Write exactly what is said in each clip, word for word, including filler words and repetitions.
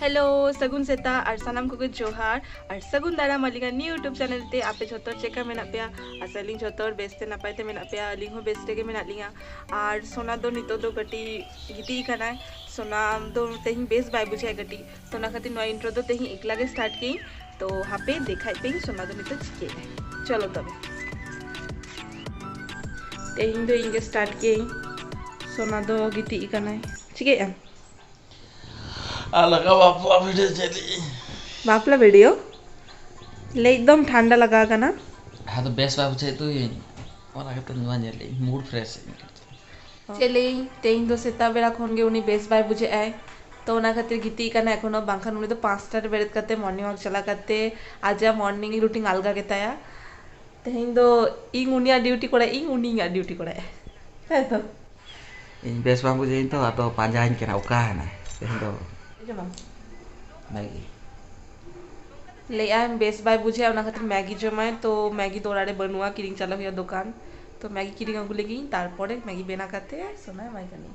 Hello, ᱥᱟᱹᱜᱩᱱ ᱥᱮᱛᱟᱜ ᱟᱨ ᱥᱟᱱᱟᱢ ᱠᱚᱜᱮ ᱡᱚᱦᱟᱨ ᱟᱨ ᱥᱟᱹᱜᱩᱱ ᱫᱟᱨᱟᱢ ᱟᱹᱞᱤᱧᱟᱜ new YouTube channel ᱛᱮ᱾ ᱟᱯᱮ ᱡᱷᱚᱛᱚ ᱪᱮᱫᱠᱟ ᱢᱮᱱᱟᱜ ᱯᱮᱭᱟ? ᱟᱥᱟᱭᱟᱞᱤᱧ ᱡᱷᱚᱛᱚ ᱦᱚᱲ ᱵᱮᱥᱛᱮ ᱱᱟᱯᱟᱭ ᱛᱮ ᱢᱮᱱᱟᱜ ᱯᱮᱭᱟ᱾ ᱟᱹᱞᱤᱧ ᱦᱚᱸ ᱵᱮᱥ ᱨᱮᱜᱮ ᱢᱮᱱᱟᱜ ᱞᱤᱧᱟ᱾ ᱟᱨ ᱥᱳᱱᱟ ᱫᱚ ᱱᱤᱛᱚᱜ ᱫᱚ ᱠᱟᱹᱴᱤᱡ ᱜᱤᱛᱤᱡ ᱠᱟᱱᱟᱭ᱾ ᱥᱳᱱᱟ ᱫᱚ ᱛᱮᱦᱮᱧ ᱵᱮᱥ ᱵᱟᱭ ᱵᱩᱡᱷᱟᱹᱣᱮᱫ ᱠᱟᱹᱴᱤᱡ, ᱛᱚ ᱚᱱᱟ ᱠᱷᱟᱹᱛᱤᱨ ᱱᱚᱣᱟ intro ᱫᱚ ᱛᱮᱦᱮᱧ ᱮᱠᱞᱟ ᱜᱮ start ᱠᱮᱜᱼᱟᱹᱧ᱾ ᱛᱚ ᱦᱟᱯᱮ ᱫᱮᱠᱷᱟᱭ ᱯᱮᱧ ᱥᱳᱱᱟ ᱫᱚ ᱱᱤᱛᱚᱜ ᱪᱤᱠᱟᱹᱭᱮᱫᱟᱭ᱾ ᱪᱚᱞᱚ ᱛᱚᱵᱮ, ᱛᱮᱦᱮᱧ ᱫᱚ ᱤᱧ ᱜᱮ start ᱠᱮᱜᱼᱟᱹᱧ᱾ ᱥᱳᱱᱟ ᱫᱚ ᱜᱤᱛᱤᱡ ᱠᱟᱱᱟᱭ᱾ ᱪᱤᱠᱟᱹᱭᱮᱫ ᱟᱢ? ᱟᱨ ᱞᱟᱜᱟ ᱵᱟᱯᱞᱟ video ᱪᱮᱫ ᱞᱟᱹᱜᱤᱫ? ᱵᱟᱯᱞᱟ video? ᱞᱟᱹᱭ ᱮᱠᱫᱚᱢ ᱴᱷᱟᱱᱰᱟ ᱞᱟᱜᱟᱣ ᱠᱟᱱᱟ᱾ ᱟᱫᱚ ᱵᱮᱥ ᱵᱟᱭ ᱵᱩᱡᱷᱟᱹᱣᱮᱫ ᱛᱩᱭᱤᱧ, ᱚᱱᱟ ᱠᱷᱟᱹᱛᱤᱨ ᱱᱚᱣᱟ ᱧᱮᱞ ᱞᱟᱹᱜᱤᱫ mood fresh ᱤᱧ᱾ ᱪᱮᱫ ᱞᱟᱹᱭᱟᱹᱧ, ᱛᱮᱦᱮᱧ ᱫᱚ ᱥᱮᱛᱟᱜ ᱵᱮᱲᱟ ᱠᱷᱚᱱ ᱜᱮ ᱩᱱᱤ ᱵᱮᱥ ᱵᱟᱭ ᱵᱩᱡᱷᱟᱹᱣᱮᱫ ᱟᱭ, ᱛᱚ ᱚᱱᱟ ᱠᱷᱟᱹᱛᱤᱨ ᱜᱤᱛᱤᱡ ᱠᱟᱱᱟᱭ ᱮᱠᱷᱚᱱᱳ᱾ ᱵᱟᱝᱠᱷᱟᱱ ᱩᱱᱤ ᱫᱚ ᱯᱟᱸᱪᱴᱟ ᱨᱮ ᱵᱮᱨᱮᱫ ᱠᱟᱛᱮ morning walk ᱪᱟᱞᱟᱣ ᱠᱟᱛᱮ ᱟᱡᱟᱜ morning routine ᱟᱞᱜᱟ ᱜᱮᱛᱟᱭᱟ᱾ ᱛᱮᱦᱮᱧ ᱫᱚ ᱤᱧ ᱩᱱᱤᱭᱟᱜ duty ᱠᱚᱨᱟᱭ, ᱤᱧ ᱩᱱᱤ ᱤᱧᱟᱜ duty ᱠᱚᱨᱟᱭ᱾ ᱛᱟᱭ ᱛᱚ? ᱤᱧ ᱵᱮᱥ ᱵᱟᱝ ᱵᱩᱡᱷᱟᱹᱣᱤᱧ ᱛᱚ, ᱟᱫᱚ ᱯᱟᱸᱡᱟᱧ ᱠᱟᱱᱟ, ᱚᱠᱟ ᱦᱮᱱᱟᱭ ᱛᱮᱦᱮᱧ ᱫᱚ᱾ ᱡᱚᱢᱟᱢ? ᱢᱮᱜᱤ᱾ ᱞᱟᱹᱭᱮᱫᱼᱟᱭ ᱵᱮᱥ ᱵᱟᱭ ᱵᱩᱡᱷᱟᱹᱣᱟ, ᱚᱱᱟ ᱠᱷᱟᱹᱛᱤᱨ ᱢᱮᱜᱤ ᱡᱚᱢᱟᱭ᱾ ᱛᱚ ᱢᱮᱜᱤ ᱫᱚ ᱚᱲᱟᱜ ᱨᱮ ᱵᱟᱹᱱᱩᱜᱼᱟ, ᱠᱤᱨᱤᱧ ᱪᱟᱞᱟᱜ ᱦᱩᱭᱩᱜᱼᱟ ᱫᱚᱠᱟᱱ᱾ ᱛᱚ ᱢᱮᱜᱤ ᱠᱤᱨᱤᱧ ᱟᱹᱜᱩ ᱞᱟᱹᱜᱤᱫ ᱤᱧ, ᱛᱟᱨᱯᱚᱨᱮ ᱢᱮᱜᱤ ᱵᱮᱱᱟᱣ ᱠᱟᱛᱮ ᱥᱳᱱᱟ ᱮᱢᱟᱭ ᱠᱟᱹᱱᱟᱹᱧ᱾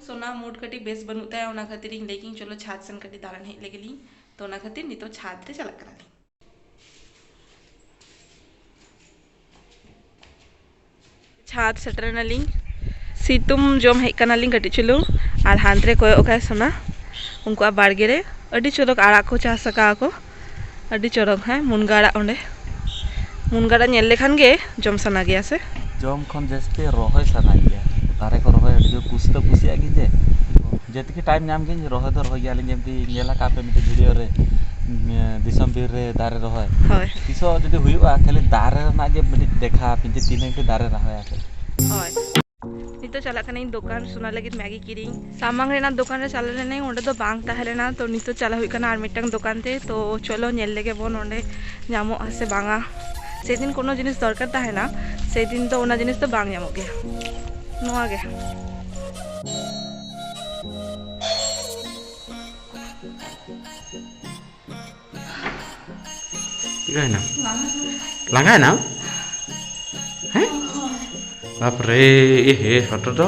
ᱥᱳᱱᱟ mood ᱠᱟᱹᱴᱤᱡ ᱵᱮᱥ ᱵᱟᱹᱱᱩᱜ ᱛᱟᱭᱟ, ᱚᱱᱟ ᱠᱷᱟᱹᱛᱤᱨ ᱤᱧ ᱞᱟᱹᱭ ᱠᱤᱧ ᱪᱚᱞᱚ ᱪᱷᱟᱫᱽ ᱥᱮᱱ ᱠᱟᱹᱴᱤᱡ ᱫᱟᱬᱟᱱ ᱦᱮᱡ ᱞᱮᱜᱮ ᱞᱤᱧ᱾ ᱛᱚ ᱚᱱᱟ ᱠᱷᱟᱹᱛᱤᱨ ᱱᱤᱛᱚᱜ ᱪᱷᱟᱫᱽ ᱨᱮ ᱪᱟᱞᱟᱜ ᱠᱟᱱᱟᱞᱤᱧ᱾ ᱪᱷᱟᱫᱽ ᱥᱮᱴᱮᱨ ᱮᱱᱟᱞᱤᱧ᱾ ᱥᱤᱛᱩᱝ ᱡᱚᱢ ᱦᱮᱡ ᱠᱟᱱᱟᱞᱤᱧ ᱠᱟᱹᱴᱤᱡ ᱪᱩᱞᱩᱝ᱾ ᱟᱨ ᱦᱟᱱᱛᱮ ᱨᱮ ᱠᱚᱭᱚᱜ ᱠᱟᱭ ᱥᱳᱱᱟ, ᱩᱱᱠᱩᱣᱟᱜ ᱵᱟᱲᱜᱮ ᱨᱮ ᱟᱹᱰᱤ ᱪᱚᱨᱚᱠ ᱟᱲᱟᱜ ᱠᱚ ᱪᱟᱥ ᱟᱠᱟᱫᱼᱟ ᱠᱚ, ᱟᱹᱰᱤ ᱪᱚᱨᱚᱠ᱾ ᱦᱮᱸ, ᱢᱩᱱᱜᱟᱹ ᱟᱲᱟᱜ ᱚᱸᱰᱮ, ᱢᱩᱱᱜᱟᱹ ᱟᱲᱟᱜ ᱧᱮᱞ ᱞᱮᱠᱷᱟᱱ ᱜᱮ ᱡᱚᱢ ᱥᱟᱱᱟ ᱜᱮᱭᱟ ᱥᱮ? ᱡᱚᱢ ᱠᱷᱚᱱ ᱡᱟᱹᱥᱛᱤ ᱨᱚᱦᱚᱭ ᱥᱟᱱᱟ ᱜᱮᱭᱟ᱾ ᱫᱟᱨᱮ ᱠᱚ ᱨᱚᱦᱚᱭ ᱟᱹᱰᱤ ᱡᱳᱨ ᱠᱩᱥᱤ ᱫᱚ ᱠᱩᱥᱤᱭᱟᱜ ᱜᱤᱧ ᱡᱮ, ᱡᱮ ᱛᱤᱠᱤ time ᱧᱟᱢ ᱜᱤᱧ ᱨᱚᱦᱚᱭ ᱫᱚ ᱨᱚᱦᱚᱭ ᱜᱮᱭᱟᱞᱤᱧ᱾ ᱡᱮᱢᱛᱤ ᱧᱮᱞ ᱟᱠᱟᱫ ᱯᱮ ᱢᱤᱫᱴᱮᱱ video ᱨᱮ, ᱩᱸ, ᱫᱤᱥᱚᱢ ᱵᱤᱨ ᱨᱮ ᱫᱟᱨᱮ ᱨᱚᱦᱚᱭ᱾ ᱦᱳᱭ᱾ ᱛᱤᱥᱚᱜ ᱡᱩᱫᱤ ᱦᱩᱭᱩᱜᱼᱟ, ᱠᱷᱟᱹᱞᱤ ᱫᱟᱨᱮ ᱨᱮᱱᱟᱜ ᱜᱮ ᱢᱤᱫᱴᱤᱡ ᱫᱮᱠᱷᱟ ᱯᱮ ᱡᱮ ᱛᱤᱱᱟᱹᱜ ᱜᱟᱱ ᱫᱟᱨᱮ ᱨᱚᱦᱚᱭ ᱟᱯᱮ᱾ ᱦᱳᱭ᱾ ᱱᱤᱛᱚᱜ ᱪᱟᱞᱟᱜ ᱠᱟᱹᱱᱟᱹᱧ ᱫᱚᱠᱟᱱ ᱥᱳᱱᱟ ᱞᱟᱹᱜᱤᱫ ᱢᱮᱜᱤ ᱠᱤᱨᱤᱧ᱾ ᱥᱟᱢᱟᱝ ᱨᱮᱱᱟᱜ ᱫᱚᱠᱟᱱ ᱨᱮ ᱪᱟᱞᱟᱣ ᱞᱮᱱᱟᱹᱧ, ᱚᱸᱰᱮ ᱫᱚ ᱵᱟᱝ ᱛᱟᱦᱮᱸ ᱞᱮᱱᱟ᱾ ᱛᱚ ᱱᱤᱛᱚᱜ ᱪᱟᱞᱟᱣ ᱦᱩᱭᱩᱜ ᱠᱟᱱᱟ ᱟᱨ ᱢᱤᱫᱴᱟᱝ ᱫᱚᱠᱟᱱ ᱛᱮ᱾ ᱛᱚ ᱪᱚᱞᱚ ᱧᱮᱞ ᱞᱮᱜᱮ ᱵᱚᱱ ᱚᱸᱰᱮ ᱧᱟᱢᱚᱜᱼᱟ ᱥᱮ ᱵᱟᱝᱟ᱾ ᱡᱮᱫᱤᱱ ᱠᱳᱱᱳ ᱡᱤᱱᱤᱥ ᱫᱚᱨᱠᱟᱨ ᱛᱟᱦᱮᱱᱟ, ᱥᱮᱫᱤᱱ ᱫᱚ ᱚᱱᱟ ᱡᱤᱱᱤᱥ ᱫᱚ ᱵᱟᱝ ᱧᱟᱢᱚᱜ ᱜᱮᱭᱟ᱾ ᱱᱚᱣᱟ ᱜᱮ᱾ ᱪᱤᱠᱟᱹᱭᱮᱱᱟ? ᱞᱟᱸᱜᱟᱭᱮᱱᱟᱢ? ᱦᱮᱸ? ᱵᱟᱯᱨᱮ, ᱮ ᱦᱮ, ᱦᱚᱴᱚ ᱫᱚ᱾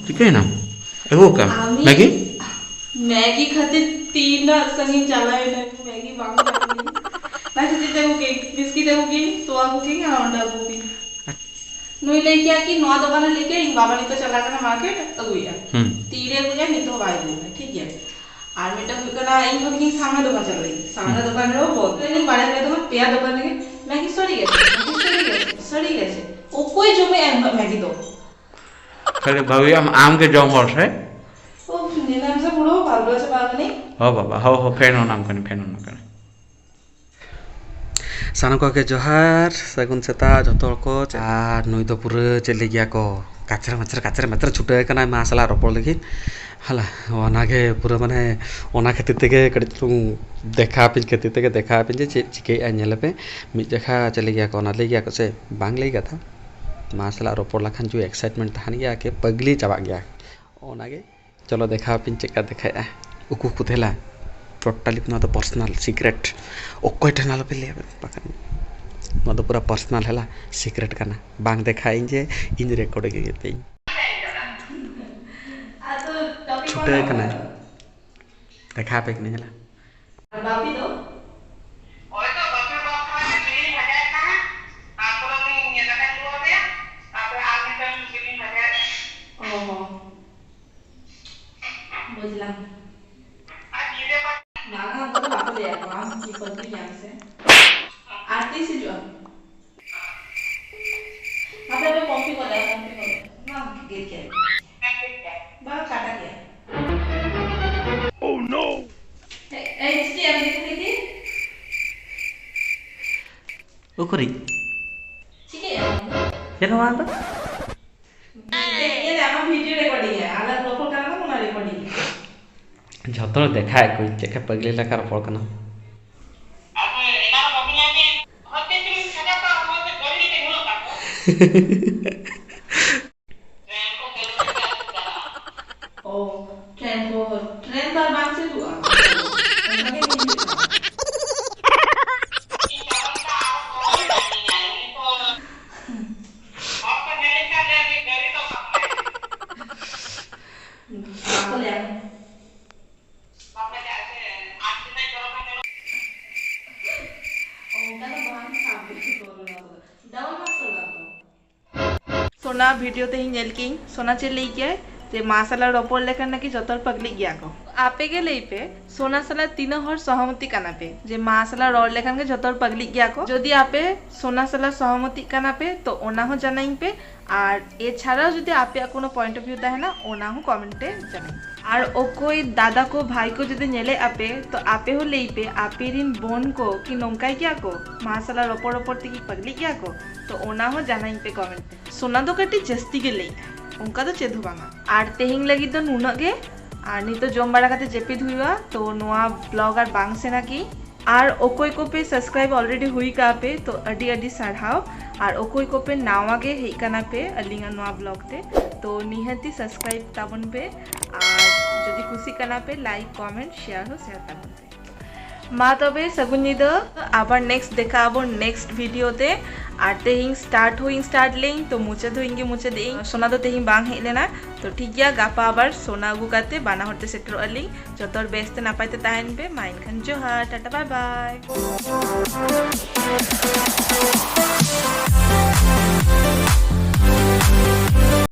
ᱪᱤᱠᱟᱹᱭᱮᱱᱟᱢ? ᱟᱹᱜᱩ ᱠᱟᱜ ᱟᱢ? ᱢᱮᱜᱤ? ᱢᱮᱜᱤ ᱠᱷᱟᱹᱛᱤᱨ ᱛᱤᱱᱟᱹᱜ ᱥᱟᱺᱜᱤᱧ ᱪᱟᱞᱟᱣ ᱮᱱᱟ, ᱢᱮᱜᱤ ᱵᱟᱝ ᱧᱟᱢ ᱞᱮᱱᱟ᱾ ᱚᱱᱟ ᱠᱷᱟᱹᱛᱤᱨ ᱛᱮ ᱟᱹᱜᱩ ᱠᱮᱫ, ᱵᱤᱥᱠᱤᱴ ᱟᱹᱜᱩ ᱠᱮᱫ, ᱛᱚᱣᱟ ᱟᱹᱜᱩ ᱠᱮᱫ ᱟᱨ ᱚᱸᱰᱮ ᱟᱹᱜᱩ ᱠᱮᱫ᱾ ᱱᱩᱭ ᱞᱟᱹᱭ ᱠᱮᱭᱟ ᱠᱤ ᱱᱚᱣᱟ ᱫᱚᱠᱟᱱ ᱨᱮ ᱞᱟᱹᱭ ᱠᱮᱭᱟ, ᱤᱧ ᱵᱟᱵᱟ ᱱᱤᱛᱚᱜ ᱪᱟᱞᱟᱜ ᱠᱟᱱᱟ ᱢᱟᱨᱠᱮᱴ ᱟᱹᱜᱩᱭᱟ᱾ ᱦᱩᱸ᱾ ᱛᱤᱨᱮ ᱟᱹᱜᱩᱭᱟ ᱱᱤᱛᱚᱜ ᱦᱚᱸ ᱵᱟᱭ ᱟᱹᱜᱩᱭᱟ, ᱴᱷᱤᱠ ᱜᱮᱭᱟ᱾ ᱟᱨ ᱢᱤᱫᱴᱟᱝ ᱦᱩᱭᱩᱜ ᱠᱟᱱᱟ, ᱤᱧ ᱵᱷᱟᱵᱤ ᱠᱤᱧ ᱥᱟᱢᱱᱟ ᱫᱚᱠᱟᱱ ᱨᱮᱦᱚᱸ ᱵᱚᱞ, ᱤᱧ ᱵᱟᱲᱟᱭ ᱢᱮ ᱛᱟᱢᱟ ᱯᱮᱭᱟ ᱫᱚᱠᱟᱱ ᱨᱮᱜᱮ ᱢᱮᱜᱤ ᱥᱟᱹᱲᱤ ᱜᱮ ᱥᱟᱹᱲᱤ ᱜᱮ ᱥᱟᱹᱲᱤ ᱜᱮ ᱥᱟᱹᱲᱤ ᱜᱮ ᱥᱮ᱾ ᱚᱠᱚᱭ ᱡᱚᱢᱮ ᱮᱢ ᱢᱮᱜᱤ ᱫᱚ? ᱠᱷᱟᱹᱞᱤ ᱵᱷᱟᱵᱤ ᱟᱢ, ᱟᱢ ᱜᱮ ᱡᱚᱢ ᱦᱚᱲ ᱥᱮ? ᱳ, ᱧᱮᱞᱟᱢ ᱥᱮ ᱵᱩᱲᱳ, ᱵᱷᱟᱵᱽᱞᱳ ᱪᱟᱵᱟ ᱟᱠᱟᱱᱟᱹᱧ᱾ ᱦᱚ ᱵᱟᱵᱟ, ᱦᱚ, ᱦᱚ, ᱯᱷᱮᱱ ᱚᱱᱟᱢ ᱠᱟᱱᱟ, ᱯᱷᱮᱱ ᱚᱱᱟᱢ ᱠᱟᱱᱟ᱾ ᱥᱟᱱᱟᱢ ᱠᱚᱜᱮ ᱡᱚᱦᱟᱨ, ᱥᱟᱹᱜᱩᱱ ᱥᱮᱛᱟᱜ ᱡᱷᱚᱛᱚ ᱦᱚᱲ ᱠᱚ᱾ ᱟᱨ ᱱᱩᱭ ᱫᱚ ᱯᱩᱨᱟᱹ ᱪᱮᱫ ᱞᱟᱹᱭ ᱜᱮᱭᱟ ᱠᱚ, ᱠᱟᱪᱨᱟ ᱢᱟᱪᱨᱟ, ᱠᱟᱪᱨᱟ ᱢᱟᱪᱨᱟ ᱪᱷᱩᱴᱟᱹᱣ ᱟᱠᱟᱱᱟᱭ ᱢᱟ ᱥᱟᱞᱟᱜ ᱨᱚᱯᱚᱲ ᱞᱟᱹᱜᱤᱫ᱾ ᱦᱟᱞᱟ, ᱚᱱᱟᱜᱮ ᱯᱩᱨᱟᱹ ᱢᱟᱱᱮ, ᱚᱱᱟ ᱠᱷᱟᱹᱛᱤᱨ ᱛᱮᱜᱮ ᱠᱟᱹᱴᱤᱡ ᱪᱩᱞᱩᱝ ᱫᱮᱠᱷᱟᱣ ᱟᱯᱮ ᱠᱷᱟᱹᱛᱤᱨ ᱛᱮᱜᱮ, ᱫᱮᱠᱷᱟᱣ ᱟᱯᱮ ᱡᱮ ᱪᱮᱫ ᱪᱤᱠᱟᱹᱭᱮᱫᱼᱟ, ᱧᱮᱞ ᱟᱯᱮ᱾ ᱢᱤᱫ ᱡᱚᱠᱷᱟ ᱪᱮᱫ ᱞᱟᱹᱭ ᱜᱮᱭᱟ ᱠᱚ, ᱚᱱᱟ ᱞᱟᱹᱭ ᱜᱮᱭᱟ ᱠᱚ ᱥᱮ, ᱵᱟᱝ ᱞᱟᱹᱭ ᱠᱟᱛᱷᱟ, ᱢᱟ ᱥᱟᱞᱟᱜ ᱨᱚᱯᱚᱲ ᱞᱮᱠᱷᱟᱱ ᱡᱩ excitement ᱛᱟᱦᱮᱱ ᱜᱮᱭᱟ, ᱟᱨᱠᱤ ᱯᱟᱹᱜᱽᱞᱤ ᱪᱟᱵᱟᱜ ᱜᱮᱭᱟ᱾ ᱚᱱᱟᱜᱮ ᱪᱚᱞᱚ ᱫᱮᱠᱷᱟᱣ ᱟᱯᱮᱧ ᱪᱮᱫᱠᱟ ᱫᱮᱠᱷᱟᱭᱮᱫᱼᱟ᱾ ᱩᱠᱩ ᱩᱠᱩ ᱛᱮ ᱦᱮᱞᱟ, totally ᱱᱚᱣᱟ ᱫᱚ personal secret, ᱚᱠᱚᱭ ᱴᱷᱮᱱ ᱟᱞᱚᱯᱮ ᱞᱟᱹᱭᱟ᱾ ᱵᱟᱠᱷᱟᱱ ᱱᱚᱣᱟ ᱫᱚ ᱯᱩᱨᱟᱹ personal ᱦᱮᱞᱟ, secret ᱠᱟᱱᱟ, ᱵᱟᱝ ᱫᱮᱠᱷᱟᱣ ᱤᱧ ᱡᱮ ᱤᱧ record ᱜᱮ ᱛᱤᱧ᱾ ᱟᱫᱚ topic ᱪᱷᱩᱴᱟᱹᱣ ᱠᱟᱱᱟ᱾ ᱫᱮᱠᱷᱟᱣ ᱟᱯᱮ ᱠᱟᱹᱱᱟᱹᱧ ᱦᱮᱞᱟ᱾ ᱟᱨ ᱵᱟᱯᱤ ᱫᱚ? ᱦᱳᱭ ᱛᱚ, ᱵᱟᱯᱤ ᱵᱟᱯ ᱠᱷᱟᱱ ᱜᱮ ᱵᱤᱞᱤᱧ ᱵᱷᱟᱡᱟᱭᱮᱫ ᱛᱟᱦᱮᱸᱫ, ᱛᱟᱨᱯᱚᱨᱮ ᱩᱱᱤ ᱫᱟᱠᱟᱧ ᱞᱩ ᱟᱫᱮᱭᱟ, ᱛᱟᱨᱯᱚᱨᱮ ᱟᱨ ᱢᱤᱫᱴᱟᱝ ᱵᱤᱞᱤᱧ ᱵᱷᱟᱡᱟᱭᱮᱫ ᱛᱟᱦᱮᱸᱫ᱾ ᱚ ᱦᱚᱸ᱾ ᱵᱩᱡᱽᱞᱟᱢ᱾ ᱟᱨ ᱧᱤᱫᱟᱹ ᱯᱟ- ᱵᱟᱝᱟ, ᱩᱱᱠᱩ ᱫᱚ ᱵᱟᱠᱚ ᱞᱟᱹᱭᱟ ᱠᱚᱣᱟ, ᱟᱢ ᱪᱮᱫ ᱯᱟᱹᱛᱤ ᱧᱟᱢ ᱥᱮ᱾ ᱟᱨ ᱛᱤᱥ ᱦᱤᱡᱩᱜᱼᱟ? ᱟᱯᱮ ᱯᱮ ᱠᱚᱢᱯᱤ ᱠᱚᱞᱮ, ᱠᱚᱢᱯᱤ ᱠᱚᱞᱮ᱾ ᱵᱟᱝ, ᱜᱮᱫ ᱠᱮᱫ᱾ ᱵᱟᱝ, ᱠᱟᱴᱟ ᱜᱮᱭᱟ᱾ Oh no! ᱮ-, ᱮᱭ, ᱪᱤᱠᱟᱹᱭᱟ, ᱫᱤᱫᱤ, ᱫᱤᱫᱤ? ᱩᱠᱩᱨᱤᱡ᱾ ᱪᱤᱠᱟᱹᱭᱟ? ᱪᱮᱫ ᱦᱚᱸ ᱵᱟᱝ ᱫᱚ᱾ ᱧᱮᱞ ᱟᱢᱟᱜ video recording ᱮ, ᱟᱞᱟᱝ ᱨᱚᱯᱚᱲ ᱠᱟᱱᱟ ᱵᱚᱱ, ᱚᱱᱟ recording᱾ ᱡᱷᱚᱛᱚ ᱦᱚᱲ ᱫᱮᱠᱷᱟᱭᱮᱫ ᱠᱚᱣᱟᱧ, ᱪᱮᱫ ᱞᱮᱠᱟ ᱯᱟᱹᱜᱽᱞᱤ ᱞᱮᱠᱟ ᱨᱚᱯᱚᱲ ᱠᱟᱱᱟ᱾ ᱚ, train ᱠᱚ, train ᱫᱚ ᱟᱨ ᱵᱟᱝ ᱪᱟᱹᱞᱩᱜᱼᱟ᱾ ᱚᱱᱠᱟ ᱜᱮ ᱦᱤᱡᱩᱜ ᱠᱟᱱᱟ᱾ ᱵᱟᱠᱚ ᱞᱟᱹᱭᱟ᱾ ᱚᱱᱟ ᱵᱷᱤᱰᱤᱭᱳ ᱛᱮᱦᱮᱧ ᱧᱮᱞ ᱠᱮᱜᱼᱟᱹᱧ, ᱥᱳᱱᱟ ᱪᱮᱫ ᱞᱟᱹᱭ ᱠᱮᱭᱟᱭ ᱡᱮ ᱢᱟ ᱥᱟᱞᱟᱜ ᱨᱚᱯᱚᱲ ᱞᱮᱠᱷᱟᱱ ᱱᱟᱠᱤ ᱡᱚᱛᱚ ᱦᱚᱲ ᱯᱟᱜᱽᱞᱤᱜ ᱜᱮᱭᱟ ᱠᱚ᱾ ᱟᱯᱮ ᱜᱮ ᱞᱟᱹᱭ ᱯᱮ, ᱥᱳᱱᱟ ᱥᱟᱞᱟᱜ ᱛᱤᱱᱟᱹᱜ ᱦᱚᱲ ᱥᱚᱦᱚᱢᱚᱛᱤ ᱠᱟᱱᱟ ᱯᱮ ᱡᱮ ᱢᱟ ᱥᱟᱞᱟᱜ ᱨᱚᱲ ᱞᱮᱠᱷᱟᱱ ᱜᱮ ᱡᱚᱛᱚ ᱦᱚᱲ ᱯᱟᱜᱽᱞᱤᱜ ᱜᱮᱭᱟ ᱠᱚ? ᱡᱩᱫᱤ ᱟᱯᱮ ᱥᱳᱱᱟ ᱥᱟᱞᱟᱜ ᱥᱚᱦᱚᱢᱚᱛᱤᱜ ᱠᱟᱱᱟ ᱯᱮ, ᱛᱚ ᱚᱱᱟ ᱦᱚᱸ ᱡᱟᱱᱟᱧ ᱯᱮ᱾ ᱟᱨ ᱮᱪᱷᱟᱲᱟᱣ ᱡᱩᱫᱤ ᱟᱯᱮᱭᱟᱜ ᱠᱳᱱᱳ ᱯᱚᱭᱮᱱᱴ ᱚᱯᱷ ᱵᱷᱤᱭᱩ ᱛᱟᱦᱮᱱᱟ, ᱚᱱᱟ ᱦᱚᱸ ᱠᱚᱢᱮᱱᱴ ᱨᱮ ᱡᱟᱱᱟᱧ ᱯᱮ᱾ ᱟᱨ ᱚᱠᱚᱭ ᱫᱟᱫᱟ ᱠᱚ, ᱵᱷᱟᱭ ᱠᱚ ᱡᱩᱫᱤ ᱧᱮᱞᱮᱫ ᱟᱯᱮ, ᱛᱚ ᱟᱯᱮ ᱦᱚᱸ ᱞᱟᱹᱭ ᱯᱮ, ᱟᱯᱮ ᱨᱤᱱ ᱵᱳᱱ ᱠᱚ ᱠᱤ ᱱᱚᱝᱠᱟᱭ ᱜᱮᱭᱟ ᱠᱚ, ᱢᱟ ᱥᱟᱞᱟᱜ ᱨᱚᱯᱚᱲ ᱨᱚᱯᱚᱲ ᱛᱮᱜᱮ ᱯᱟᱜᱽᱞᱤᱜ ᱜᱮᱭᱟ ᱠᱚ? ᱛᱚ ᱚᱱᱟ ᱦᱚᱸ ᱡᱟᱱᱟᱧ ᱯᱮ ᱠᱚᱢᱮᱱᱴ ᱨᱮ᱾ ᱥᱳᱱᱟ ᱫᱚ ᱠᱟᱹᱴᱤᱡ ᱡᱟᱹᱥᱛᱤ ᱜᱮ ᱞᱟᱹᱭᱮᱜᱼᱟ, ᱚᱱᱠᱟ ᱫᱚ ᱪᱮᱫ ᱦᱚᱸ ᱵᱟᱝᱟ᱾ ᱟᱨ ᱛᱮᱦᱮᱧ ᱞᱟᱹᱜᱤᱫ ᱫᱚ ᱱᱩᱱᱟᱹᱜ ᱜᱮ᱾ ᱟᱨ ᱱᱤᱛᱚᱜ ᱡᱚᱢ ᱵᱟᱲᱟ ᱠᱟᱛᱮ ᱡᱟᱹᱯᱤᱫ ᱦᱩᱭᱩᱜᱼᱟ, ᱛᱚ ᱱᱚᱣᱟ ᱵᱞᱚᱜ ᱟᱨ ᱵᱟᱝ ᱥᱮᱱᱟ ᱠᱤ᱾ ᱟᱨ ᱚᱠᱚᱭ ᱠᱚᱯᱮ ᱥᱟᱵᱥᱠᱨᱟᱭᱤᱵ ᱚᱞᱨᱮᱰᱤ ᱦᱩᱭ ᱠᱟᱜᱼᱟ ᱯᱮ, ᱛᱚ ᱟᱹᱰᱤ ᱟᱹᱰᱤ ᱥᱟᱨᱦᱟᱣ᱾ ᱟᱨ ᱚᱠᱚᱭ ᱠᱚᱯᱮ ᱱᱟᱣᱟ ᱜᱮ ᱦᱮᱡ ᱠᱟᱱᱟ ᱯᱮ ᱟᱹᱞᱤᱧᱟᱜ ᱱᱚᱣᱟ ᱵᱞᱚᱜ ᱛᱮ, ᱛᱚ ᱱᱤᱦᱟᱹᱛᱤ ᱥᱟᱵᱥᱠᱨᱟᱭᱤᱵ ᱛᱟᱵᱚᱱ ᱯᱮ᱾ ᱟᱨ ᱡᱩᱫᱤ ᱠᱩᱥᱤᱜ ᱠᱟᱱᱟ ᱯᱮ, ᱞᱟᱭᱤᱠ, ᱠᱚᱢᱮᱱᱴ, ᱥᱮᱭᱟᱨ ᱦᱚᱸ ᱥᱮᱭᱟᱨ ᱛᱟᱵᱚᱱ ᱯᱮ᱾ ᱢᱟ ᱛᱚᱵᱮ ᱥᱟᱹᱜᱩᱱ ᱧᱤᱫᱟᱹ, ᱟᱵᱟᱨ ᱱᱮᱠᱥᱴ ᱫᱮᱠᱷᱟ ᱟᱵᱚᱱ ᱱᱮᱠᱥᱴ ᱵᱷᱤᱰᱤᱭᱳ ᱛᱮ᱾ ᱟᱨ ᱛᱮᱦᱮᱧ ᱥᱴᱟᱨᱴ ᱦᱚᱸᱧ ᱥᱴᱟᱨᱴ ᱞᱮᱧ, ᱛᱚ ᱢᱩᱪᱟᱹᱫ ᱦᱚᱸ ᱤᱧ ᱜᱮ ᱢᱩᱪᱟᱹᱫ ᱮᱫ ᱟᱹᱧ᱾ ᱥᱳᱱᱟ ᱫᱚ ᱛᱮᱦᱮᱧ ᱵᱟᱝ ᱦᱮᱡ ᱞᱮᱱᱟ, ᱛᱚ ᱴᱷᱤᱠ ᱜᱮᱭᱟ, ᱜᱟᱯᱟ ᱟᱵᱟᱨ ᱥᱳᱱᱟ ᱟᱹᱜᱩ ᱠᱟᱛᱮ ᱵᱟᱱᱟ ᱦᱚᱲ ᱛᱮ ᱥᱮᱴᱮᱨᱚᱜ ᱟᱹᱞᱤᱧ᱾ ᱡᱚᱛᱚ ᱦᱚᱲ ᱵᱮᱥ ᱛᱮ ᱱᱟᱯᱟᱭ ᱛᱮ ᱛᱟᱦᱮᱱ ᱯᱮ᱾ ᱢᱟ ᱮᱱᱠᱷᱟᱱ ᱡᱚᱦᱟᱨ, ᱴᱟᱴᱟ, ᱵᱟᱭ ᱵᱟᱭ᱾